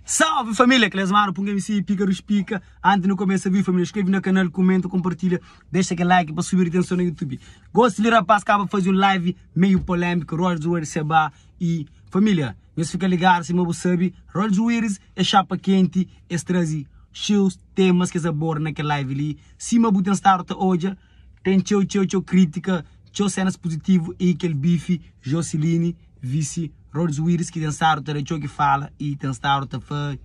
Salve família, Clesmaro Punga MC, Pica dos Pica. Antes de começar vídeo, família, inscreve no canal, comenta, compartilha, deixa aquele like para subir atenção no YouTube. Gosto de rapaz, acaba de fazer um live meio polêmico, Roger Zuer Seba e família, nhos fica ligado, se você sabe, Roger Zuer é chapa quente, eles trazem seus temas que eles abordam naquele live ali. Se você tem estado hoje, tem tchau, tchau, tchau crítica, tchau cenas positivo e aquele bife, Joceline, vice Rhodes Willis que tem estado ta txeu que fala e tem estado ta fa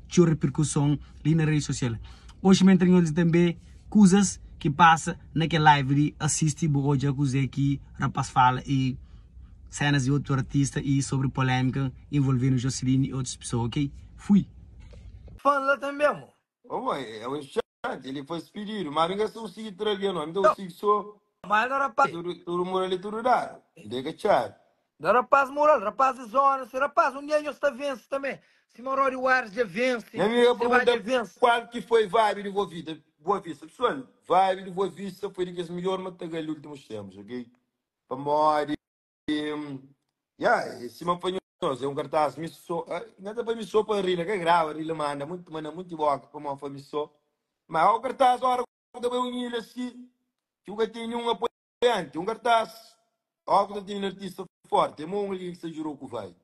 txeu repercussão ali na rede social. Hoje me entrei também coisas que passa naquele live ali, assiste e odja coisa que rapaz fala e cenas de outro artista e sobre polêmica envolvendo Joceline e outras pessoas, ok? Fui! Fã lá também, mo. Oh, boy, é um instante, ele foi pedido, mas ninguém consegue trazer, não. Então, se só Mas não rapaz, tudo, tudo moral e tudo dá. Dega tchau. não rapaz moral, rapaz de zona, se rapaz, um dia nós está vence também. Se Mauro Wares já vence, Minha amiga se vai já pergunta vence. qual que foi vibe de Boa Vista. Boa Vista, pessoal, vibe de Boa Vista foi de que as melhores matagal dos últimos tempos, ok? Para morrer, yeah, cima apanhou é um cartaz, me só, não dá para me só para rir, que grava, rir manda muito, manda muito boca para uma família só. Mas o cartaz, hora que também um ilha assim, que nunca tem nenhum apoiante, um cartaz, ó, que tem um artista forte, é um alguém que se jurou que vai.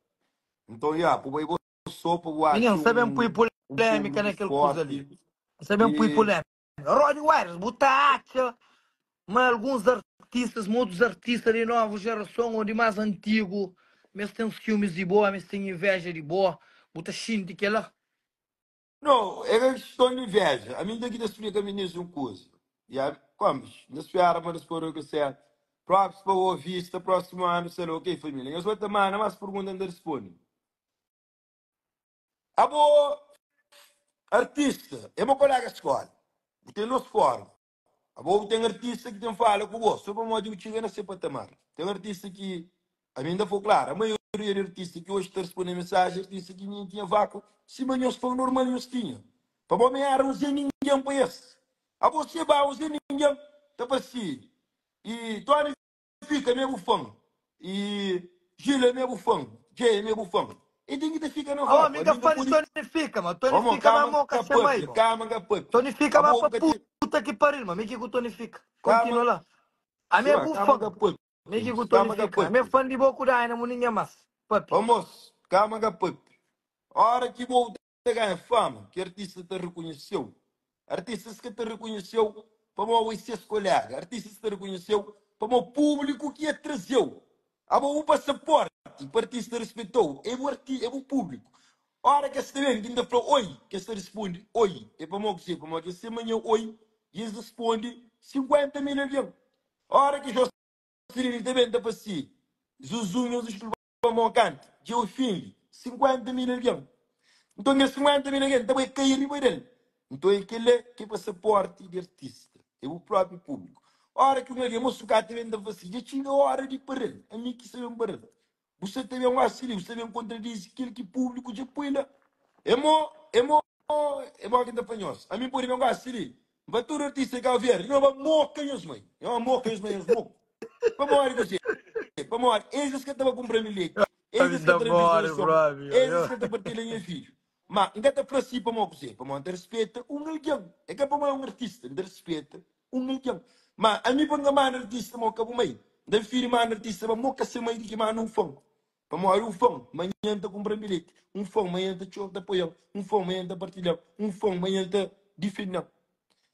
Então, yeah, pô, vai só para Menino, sabem pôr um, um polêmica público naquele coisa ali. forte Sabem pôr e polêmica. Rod Wares, bota acha, mas alguns artistas, muitos artistas de nova geração ou de mais antigo, mas tem ciúmes de boa, mas tem inveja de boa. Bota xinte que ela. Não, é questão de inveja. A mim daqui da explica a mim uma coisa. E a, como? Na espera para responder o que certo. Próximo para o vista, próximo ano, sei lá, ok, família. Eu sou também, mas pergunta ainda responde. A boa artista, é meu colega de escola. Tem nosso fórum. A boa tem artista que tem fala com você, só para modo que chega na seu patamar. Tem artista que, a mim ainda foi claro, a maioria de artista que hoje está respondendo mensagem, artista que nem tinha vácuo, se manhã se foi normal, não tinha. Para bom, era um sem ninguém para esse. A você vai um sem ninguém, tá para si. E Tony fica mesmo fã. E Gil é mesmo fã. Jay é mesmo fã. E tem que ficar no Oh, vácuo. A amiga, mim fã de pode. Tony fica, mano. Tony Vamos, fica, mas calma, moca sem mãe, papi, mano. calma, papi. Tony fica, A mas pra boca te. puta que pariu, mano. Me que o Tony fica. Continua Calma, lá. A minha é Seba, bu calma, fã. papi. Me que o Tony Calma, fica. A minha é papi. fã de Boku Dynamo, ninguém mais. Papi. Vamos, calma, papi. Hora que vou ganhar fama, que artista te reconheceu. Artistas que te reconheceu para o seus colegas. Artistas que te reconheceu para o público que a trazeu. Há o passaporte, o artista respeitou. É o, arti é o público. Hora que este vem, que ainda falou oi, que este responde oi. É para o que para o que se amanhã oi, e eles responde 50 mil alguém. Hora que Jocelyn também está para si. Zuzunho, desculpa, mocante, de ofende 50 mil alguém. Então, esses 50 mil alguém também cai riba dele. Então, é aquele é que é passaporte de artista. É o próprio público. Hora que um alguém, moço, cá também está assim, já tinha hora de parar. A mim que sabe parar. Você também um auxílio, você também contradiz aquilo que o público já põe lá. É mo, é mo, é mo que está fanhoso. A mim, por exemplo, um auxílio. Vai todo artista que eu ver, não vai moca, meus mãe. Não vai moca, meus mãe, moca. Para morrer, você. Para morrer. Esses que estavam comprando bilhete. Esses que Da estão bora, visualização. brother. Esses que estão partilhando minha vídeo. Mas, ainda está para si, para morrer, para morrer, respeita um alguém. É que é para morrer um artista, ainda respeita um alguém. Mas, a mim, para não amar artista, morre acabou meio. Ainda filho, mano, artista, mas morre sem meio de que mano, um fã. Para morrer um fã, amanhã está comprando bilhete. Um fã, amanhã está te apoiando. Um fã, amanhã está partilhando. Um fã, amanhã está defendendo.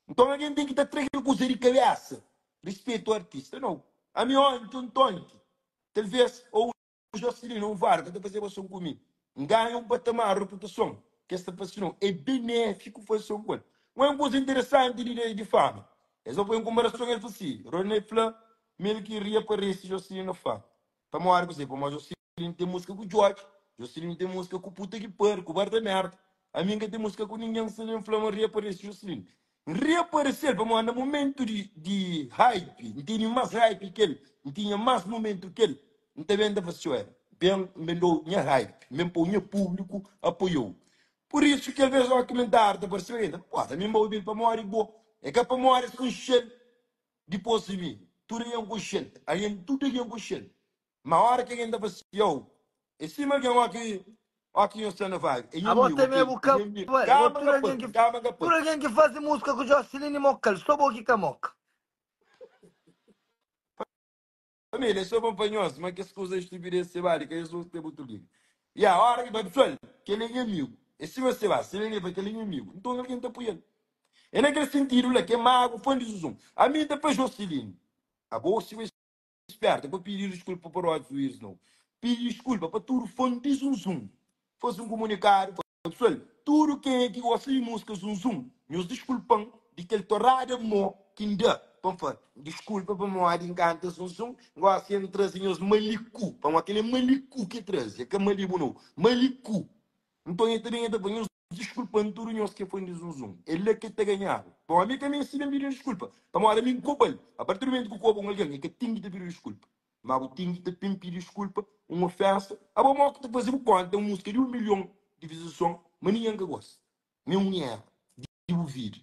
Então alguém tem que estar tranquilo com de cabeça. Respeito o artista, não. A mim ontem, um tonte. Talvez, ou o Jocelyn, ou o Vargas, está fazer uma comigo. Ganha um patamar, reputação. Que esta pessoa é benéfico fazer com ele. Não é uma coisa interessante de, de fama. É só põe em comparação, ele fala assim, Roney Fla, mesmo que reaparece Jocelyn na fama. Para morrer, você, para morrer, Jocelyn tem música com o George. Jocelyn tem música com o puta que pariu, com o bar da merda. A mim que tem música com ninguém, se não Fla, mas reaparece Jocelyn. Reaparecer, para morrer, no momento de, de hype, não tinha mais hype que ele, não tinha mais momento que ele. Não tem bem da pessoa. Bem, me deu minha hype, mesmo para o meu público apoiou. Por isso que às vezes eu comentar, tá parecendo, pô, também vou vir para morrer, boa. É que para morrer com cheio depois de mim. Tudo é um coxel. Aí tudo é um coxel. Mas a hora que ainda passou, eu, esse alguém aqui. Ó ki nhos sta na vibe. É nha Abo amigo, também ok? bu É ka nha amigo. vale. Abo Calma, tudo alguém capaz. que Calma, tudo capaz. alguém que faz música com Jocelyn mocal, só bo que ka moca. Família, é só bom para nós, mas que as coisas estupidez se vale, que eu sou tempo tudo liga. E a hora que vai, pessoal, que ele é meu amigo. E se você vai, se ele é que ele é meu amigo. Então alguém está apoiando. É naquele sentido lá que é mago, fã de Zuzum. A mim está para Jocelyn. A boa se vai esperta, para pedir desculpa para o Luiz, não. Pedir desculpa para tudo fã de Zuzum. Fosse um comunicado, pessoal, tudo quem é que gosta de música Zum Zum, nos desculpam de aquele torrada mo que ainda, para desculpa para mo de encanta Zum Zum, gosta de trazer os malicu, para aquele malicu que traz, é que é malibu não, malicu. Então eu também entra para nos desculpando tudo nós que foi de Zum Zum. Ele é que está ganhando. Bom, a mim também se me pedir desculpa. Para mo a mim cobal. A partir do momento que eu cobro alguém, é que tem que te pedir desculpa. Mas eu tenho que te pedir desculpa, uma ofensa. A bom, que te fazer conta, uma música de 1 milhão de visualização, mas ninguém que gosta. Nenhum erro de ouvir.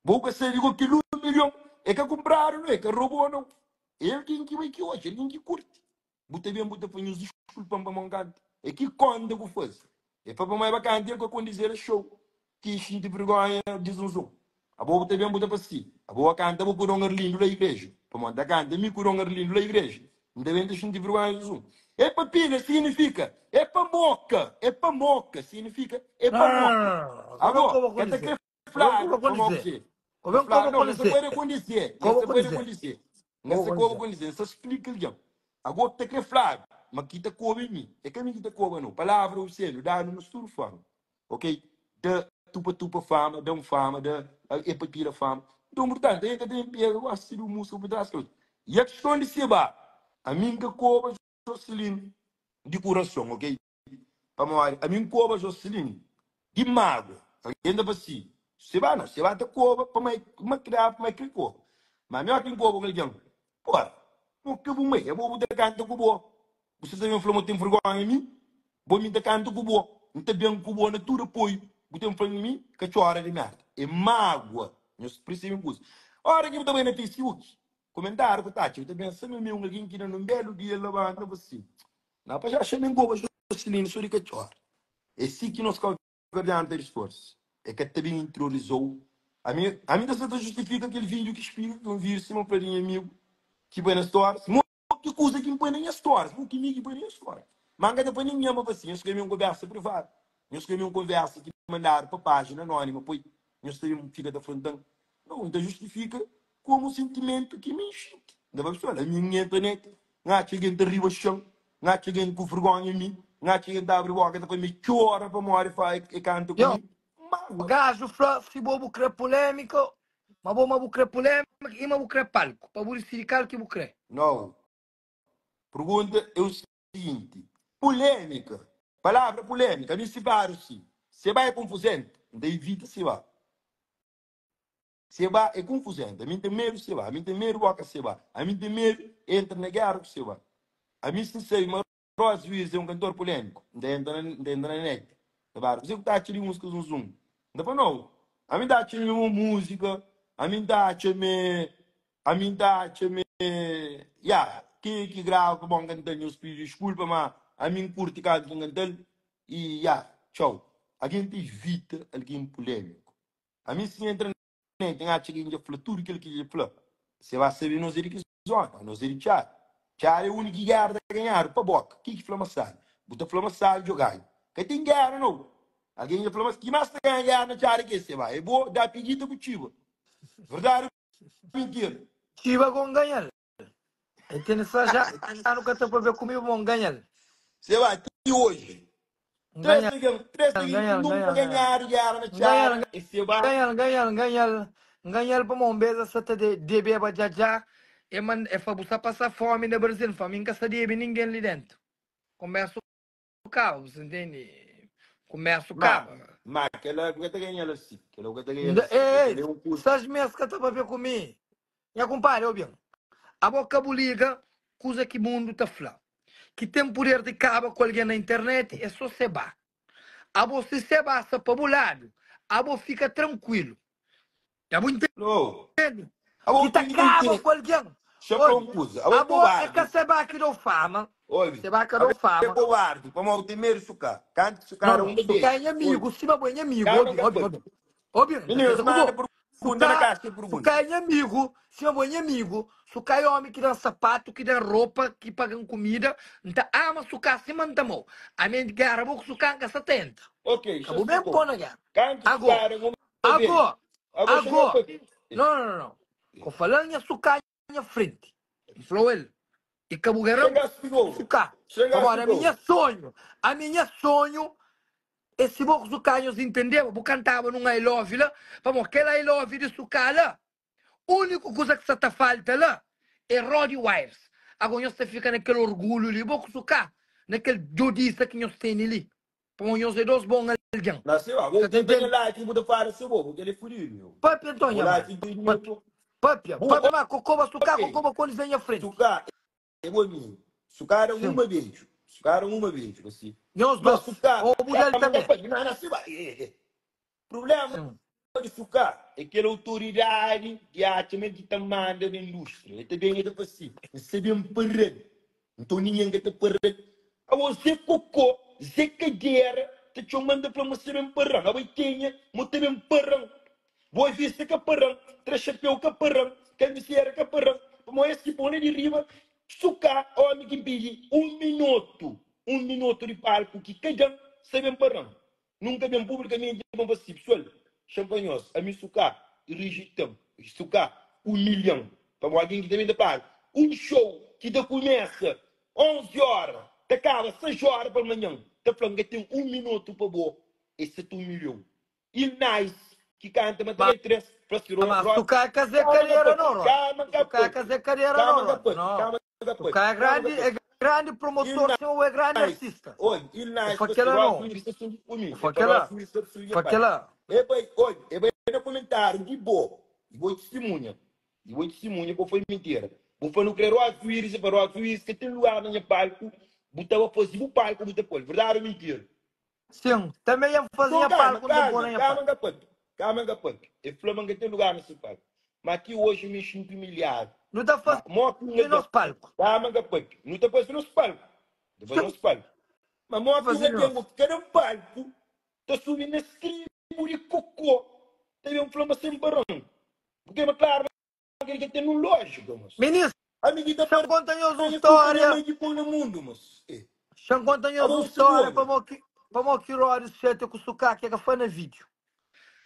Vou que ser digo que 1 milhão é que compraram, não é que roubou, não. É alguém que vai que hoje, é alguém que curte. Buta bem, buta põe os desculpa para mongante. É que conta que faz. É para mais bacana ter que acontecer show. Que sinto vergonha de zum zum. A boa buta bem, buta para si. A boa canta, vou por um arlindo da igreja. Para montar canta, me por um arlindo da igreja. Não devem ter sentir vergonha de zum. É para pilha, significa. É para moca. É para moca, significa. É Não, para não, moca. não, não. A Como boa, como que até dizer? que Como flávio, como como dizer? você. Como Flávio, como não, não se dizer? pode acontecer. Não Como se pode dizer? acontecer. Não Como se pode dizer? acontecer. Só explica ali. Agora te que Flávio, mas que te cobre em mim. É que a mim que te cobre não. Palavra ou selo, dá no mistura fama. Ok? Da tupa tupa fama, dá um fama, dá é para tira fama. Então, portanto, aí que tem pega, eu acho que música por trás. E a questão de seba, a mim que cobra Jocelyn de coração, ok? Para a mim cobra Jocelyn de mágoa. Ainda para si. Seba não, seba te cobra para mais uma criar, para mais cobra. Mas melhor que cobra alguém. Pô, o que bom é, eu vou botar canto com boa. Você também falou que tem vergonha em mim? Vou me dar canto com boa. Não tem bem com boa na tua apoio. Você tem falando em mim, que chora de merda. É mágoa. Nós precisamos coisa. Ora que eu também na Facebook, comentário que tá, eu também sabe meu alguém que num belo dia levanta você. Não, para já achar nem boa, Jocelyn, sou de cachorro. É assim que nós cabo-verdianos tem esforço. É que também interiorizou. A mim da justifica aquele vídeo que explica que um vírus, se não para amigo, que põe na stories. Que coisa que põe na minha stories. Muito que põe na minha stories. Manga da põe ninguém, mas assim, eu escrevi uma conversa privada. Eu escrevi uma conversa que mandaram para a página anônima, pois eu escrevi fica da frente. Não, então justifica como um sentimento que me enche. Da pessoa, a minha internet, não há alguém de riba chão, não há alguém com vergonha em mim, não há alguém que abre boca, depois me chora para morrer e faz e canta Yo, comigo. o Mágoa. gajo fala, se bo querer polêmica, mas bo mas querer polêmica e mas querer palco. Para bu decidir qual que bu querer. Não. Pergunta é o seguinte: polêmica. Palavra polêmica, me separo sim. Se vai é confusente, então evita se vai. Se vai é confusente. A mim tem medo se vai. A mim tem medo boca se vai. A mim tem medo entra na guerra com se vai. A mim se sei, mas Rose Luiz é um cantor polêmico. Então entra na net. Tá Você que tá tirando música zum zum. Não, não. A mim tá tirando uma música. A mim tá me a mim tá me ya que que grava bom cantar meus pedidos desculpa mas a mim curte cada um cantar e ya tchau. Alguém te evita alguém polêmico. A mim se entra na tem acha que já falou tudo aquilo que já falou. Você vai saber não sei de que zona, não sei de tchau. Tchau é o único que guerra da ganhar para boca. Que que flama sabe? Buta flama sabe jogar. Que tem guerra não. Alguém já falou, mas que mais tá ganhando guerra na tchau que você vai? É boa, dá pedido pro Chiba. Verdade ou mentira? Chiba com ganhar. Entende só já nunca tá para ver comigo bom ganhar. Você vai, e hoje? Três Ganhar, ninguém, três ninguém que ganhar, nunca ganhar, ganhar. ganharam guerra na Ganhar, tchau. E você vai. ganhar, ganhar, ganhar. Ganhar para uma beza sata de de beba já já. E man é para você passar fome no Brasil, fome nunca sabia ninguém ali dentro. Começa o caos, entende? Começa o Mas, cabo. mas aquela que tá ganhando assim. Aquela que tá ganhando assim. Aquele Ei, é um curso. 6 meses que tá para ver comigo. Minha compadre, ô bem. A boca buliga, coisa que mundo tá falando. Que tem poder de cabo com alguém na internet é só seba. A você se basta para o lado, a você fica tranquilo. Já vou Não. entender? A Que boca tá tem que cabo ter. com alguém. Xa fla Obi, un kuza. Abo é abo é ka kobardi. Seba ki dau fama. Obi, Seba ka abo dau é fama. kobardi. Pamodi bu ten medu di suka. Kantu suka Não, era não. un Suká é bebê. nha Obi, amigo. Sima bo é nha amigo. kama Obi, ka obi, pâpia. obi. Obi, N ta Meninas, pensa ku manda bo. pergunta na Suká, caixa de suká pergunta. é nha amigo. Sima bo é nha amigo. Suká é omi ki da-m sapatu, ki da-m ropa, ki paga-m kumida. N ta ama suká sima N ta ama-u. Ami N géra bo ku suká, N ka sa ta entra. Ok, Ka xa bu ben explicou. pô na géra. Kantu Ago, suka era uma vez. ago, Ago xa ago. ka pâpia. Não, não, não, não. Ko fala-l nha suká nha frenti. N fla-u el, i ka bu Xa garan ka explicou. suká. Xa ka Pamodi ami explicou. nha sonhu, ami nha sonhu é si bo ku suká nhos intendeba, bu kantaba nun I love la, pamodi kel I love di suká la, úniku kuza ki sa ta falta la é Rody Wires. Ago nhos ta fika na kel orgulhu li, bo ku suká, na kel djodisa ki nhos tene li. Pamodi nhos é dos bon algen. Na se ba, Sa bo ta ku ta nha intende? like bu ta fala se bo, porque ele é fudido, meu. Papia nton, Bo nha like mano. tem dinheiro Papia. to. Papia. Bu, Papia, ma kokoba suká, ok. kokoba kónde sta nha frenti. Suka é bo amigo. Suka era Sim. uma beijo. Suka era uma beijo, assim. Nhos Mas dos. suka, Ô, bu dal calma tanbê. ka pa, na na se ba. Eh, eh. Problema Sim. di suka é kel autoridadi di atxa ma el ki ta manda na indústria. El ta ben el ta fla si, N sta ben para-l, nton ningen ka ta para-l. Abo Zé Kokó, Zé Kadera ta txoma-m ta fla ma sta ben para-m. Abo é kenha ma ta ben para-m? Boa Vista ka para-m, Tra Xapéu ka para-m, Kalbisera ka para-m, pamodi es ki pô-m la di riba. Suka, ómi ki N pidi un minotu, un minotu di palku ki ka da-m, sta ben para-m. Nunka ben publikamenti pa N fla si, Pesoal, xa-m pa nhos, ami Suká rijita-m, Suká umilha-m, pamodi algen ki ta ben ta paga un xou ki ta kumesa 11 óra, ta kaba 6 óra palmanhan, ta fla-m ka ten un minotu pa bo, es sa ta umilha-u. Il Nice, ki kanta ma ta bai 3, fla si, Ma Rod, Suká é ka Zé kama ka Kadera pâpia, no, Rod. kama ka Suká é ka pâpia, Zé Kadera no, kama ka Rod. pâpia, No. kama ka Suká pâpia, é kama ka grandi, é pâpia. grandi Il promotor, sim, ou é grandi Nice, artista. oi, Il O Nice fa fla si, kela Rod no. Luís sta subi ku O mi, fa é pa Rod kela. Luís sta subi nha Fa pai. kela. É bai, oi, é bai na komentáriu di bo, di bo tistimunha, di bo tistimunha bo foi mintira. Bu fla nu kre Rod Luís, é pa Rod Luís ka ten lugar na nha palku, bu ta ba faze bu palku bu ta pol, verdadi ou mintira? Sim, também ia fazer Nton nha kalma, palco, não tem pôr na kalma, nha kalma palco. ka papia, kalma ka papia. E fla ma N ka ten lugar na se palku. Ma ti oji mi xinti umilhadu. Nu ta Ma faze mo ki un algen nos palco. Kalma ka papia. Nu ta faze nos palku. Nu ta faze Sim, nos palku. Ma mo ki un faze algen nos. ku ka da palku ta subi na stribu di kokó ta ben fla ma sen paran. Purke ma klaru Kel ka ten un lójika, mos. Minis, Ami ki ta xa-m konta nhos un paranha kulpa nha stória. mai ki poi na mundu, mos. Eh. Xa-m konta nhos Abo un bu stória vergonha. pamó ki pamó ki Ródis xatia ku Sukaka e ka fla na vídiu.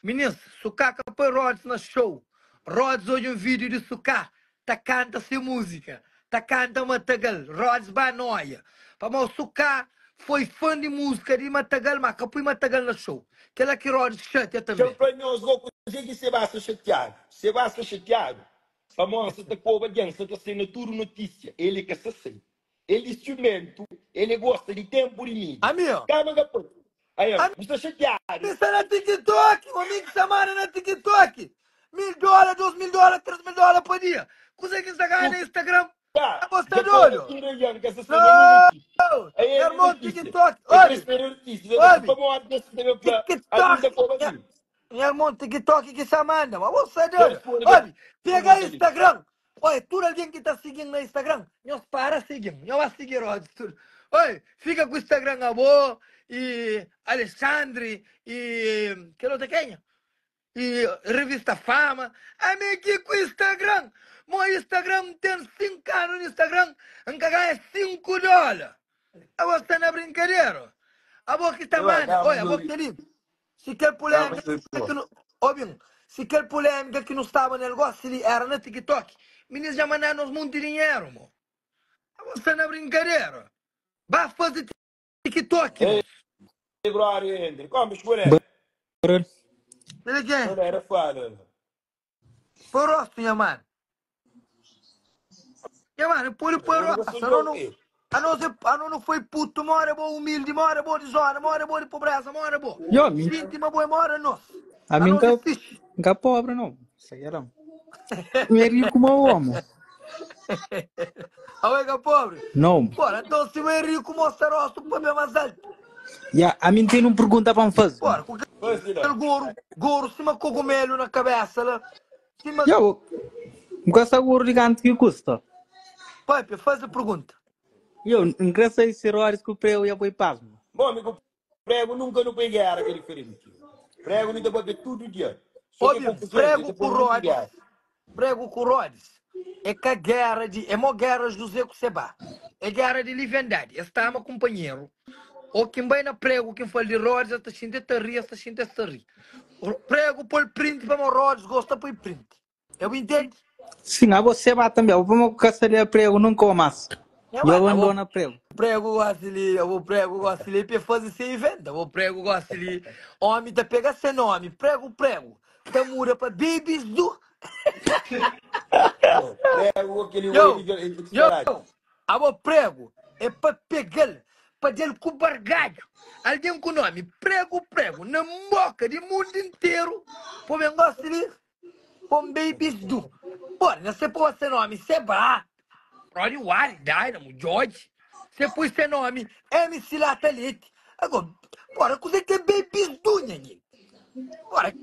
Minis, Sukaka poi Ródis na xou. Ródis odja un vídiu di Suká ta kanta se múzika, ta kanta Matagal. Ródis ba noia pamó Suká foi fã di múzika di Matagal, má ka poi Matagal na xou. Kel-la ki Ródis xatia Txeu tanbê. fla nhos go kuzê ki Seba sta xatiadu. Seba sta xatiadu pamodi sa ta koba algen, sa ta sai na tudu notísia. El e ka sa sai. El di siumentu, el e gosta di tenpu di mídia. Ami, ó. Kama ka poi. Aian, Ami bu sta xatiadu. sta na TikTok, omi ki sta manda na TikTok. 1000 dóla, 2000 dóla, 3000 dóla pa dia. Kuzê ki N sta ganha na Instagram? Tá, Abo sta dja koba dodu? tudu algen ka sa sai na nun notísia. Não! Aian, Nha el é irmon, notísia. TikTok, El krê obi, ser artista. El ta obi, pamodi kes ki ta ben fla, Ami TikTok, ta koba nha, mi. nha irmon, TikTok ki sta manda, ma bo sta Dja dodu. responde kel Obi, pega pergunta li. Instagram, oi, tudu algen ki ta sigi-m na Instagram, nhos para sigi-m, nhos ba sigi Rod tudu. Oi, fika ku Instagram abo i Alexandre i kel otu é kenha? I revista Fama, ami ki ku Instagram, mo Instagram N ten 5 anu na Instagram N ka ganha 5 dola. Abo sta na brinkadera. Abo ki ta Eba, manda, kama oi, abo djobe, kel-li, si kel kama polémika djobe ki pior. nu, obi-m, si kel polémika ki nu staba nel gósi li éra na TikTok, minis dja manda nos monti dinheru, mo. Abo sta na brinkadera. Ba faze TikTok, Ei, mos. Glória Endre, como escolher? Barulho. Ele quem? Galera fala. Põe rosto, nha mano. Nha mano, pode pôr Eu não rosto. gosto A de não, não, ouvir. a não, a não, não foi puto, mora bo humilde, mora bo de zona, mora bo de pobreza, mora bo. Yo, mi, Xinti ma bo mora nós. a A mim nós é nunca, fixe. nunca pobre não. Isso aqui era. Eu é rico como homem. A oiga pobre. Não. Bora, então se eu é rico, mostra rosto para bem mais alto. Ya, a mim tem uma pergunta para me fazer. Bora, com Pois aquele goro, goro, cima cogumelo na cabeça lá. Cima Ya, o- N ka seguru di kantu ki kusta. Papia, faze pergunta. Yo, N kre sabe si Rhodes ku Prego ya poi pasma. Bom, mi ku prego nunka nu poi guerra que é diferente. Prego nu ta papia tudo dia. Só que Obi, confusão, prego ta ku poi muito Rhodes, guerra. prego ku Rhodes. É ka guerra de, é mó guerra José ku Seba. É guerra de liviandade. Es ta ama kumpanheru. Ou quem vai na prego, quem fala de Rhodes, ta xinte ta ri, ta xinte ta ri. Prego pôr print pa mo Rhodes gosta pôr print. Eu entendo? Sim, a você vai também. Eu vou caçar prego nunca mais. Eu Eu vou- abandono prego. Prego gosta ali, eu vou prego gosta ali, para fazer esse evento. Eu vou prego gosta ali. Homem tá pega seu nome, prego, prego. Tá muda para babies do. Prego aquele Yo, olho de yo, abo prego é para pegar, para dele com bargalho. Alguém com nome, prego, prego, na boca de mundo inteiro. Pô, bem gosta ali, com babies do. Pô, não se pôr seu nome, Seba, Ronnie Wally, Dynamo, George. Você pôs seu nome, MC Latalite. Agora, bora, coisa que é babies do, nhanhi. Bora,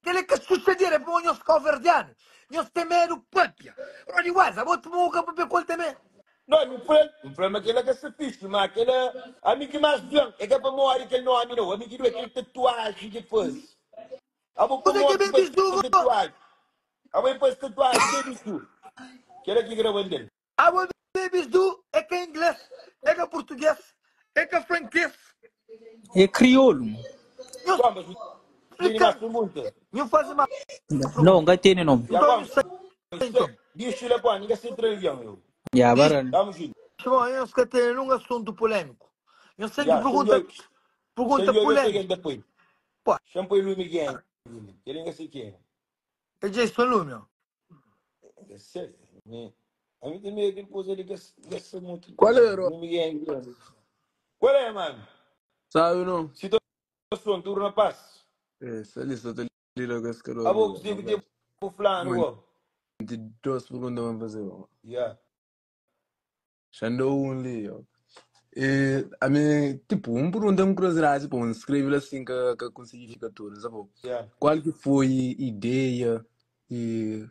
aquele que suceder é bom, nós calverdiano. Nós tem medo, papia. Ronnie Wally, bota uma boca para ver também. Não, não problema, o problema é que ele é que se fixe, mas aquele amigo que mais branco, é que é para morrer aquele nome não, amigo que não é aquele tatuagem que faz. A vou Coisa que é babies do, tatuagem. A vou fazer tatuagem, babies do. Que era que gravando dele. Abo babies do é que é inglês, é que é português, é que é francês. É crioulo. Nós Toma, mas tem mais pergunta. não faz mais. Não, não tem nome. Já Então, vamos. não sei, então. Deixa lá, pô, ninguém se entra eu. Ya, baralho. Vamos junto. Bom, eu que tenho um assunto polêmico. Eu sei que Já, pergunta, pergunta polêmica. depois. Pô. Shampoo e Lume Gang. Ele não sei quem é. É Jason Lume. ó. Eu sei. né? A mim também aquele coisa ali que é muito. Qual é, Ro? Lume Gang. Qual é, mano? Sabe não? Situação, tudo na paz. É, essa lista tá ali com esse cara. A vou dizer que tempo fulano, ó. 22 perguntas vamos fazer, ó. Yeah. Xandou um ali, ó. E, a mim, tipo, um pergunta uma curiosidade, tipo, um escreve assim que, que consegui ficar tudo, sabe? Yeah. Qual que foi a ideia e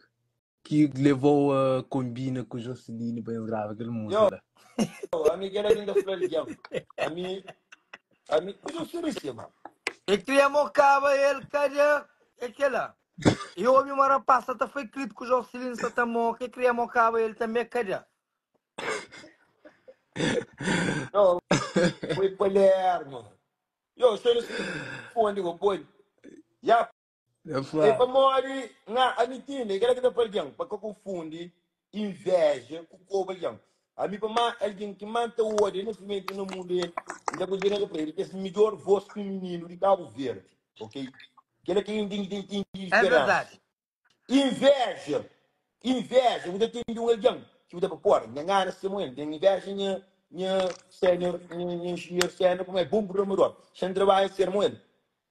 que levou a combina com o Jocelyn para eles gravar aquela música Yo. lá? A mim que era linda flor A mim, a mim, eu sou esse, mano. E queria mocava ele, cadê? É aquela. Eu ouvi uma rapaz, tá foi clipe com o Jocelyn Satamó, que queria mocava ele também, cadê? Não, foi Palermo. Eu sou esse fundo, eu vou. Yeah. Eu E falo, pa mori nga amitina, aquela que tá perdendo, para que confunde inveja com cobalhão. A mim para mais alguém que manta o ódio nesse momento no mundo ele, ainda vou dizer para ele que esse melhor voz feminino de Cabo Verde, ok? Aquele que tem tem tem É diferença. verdade. Inveja, inveja, você tem de um alguém que você para pôr, nem ngana se moen, tem inveja minha minha sênior, minha engenheiro sênior, como é bom programador, sem trabalho ser moen.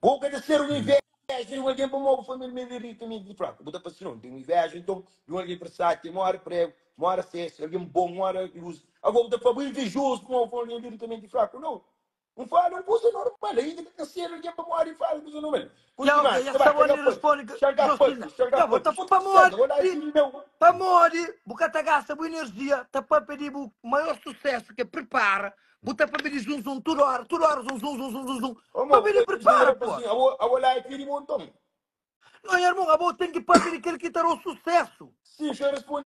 Boca de ser um inveja de um alguém para uma família meio rica, meio fraca. Bota para não, tem inveja então de um alguém versátil, mora prego, mora acesso, alguém bom, mora luz. Agora bota para invejoso com uma família ricamente fraca, não. Não fala, coisa normal, ainda que ser alguém para morar e fala coisa normal. Já, ok, já sabe onde responde que Jocelyn. Já, bota para morrer. Para morrer, porque tá gasta boa energia, tá para pedir o maior sucesso que é prepara, bota para pedir zum zum, toda hora, zum zum zum zum zum zum. Para pedir prepara, pô. A vou lá e pedir montão. Não, irmão, a boa tem que pedir aquele que terá o sucesso. Sim, já responde.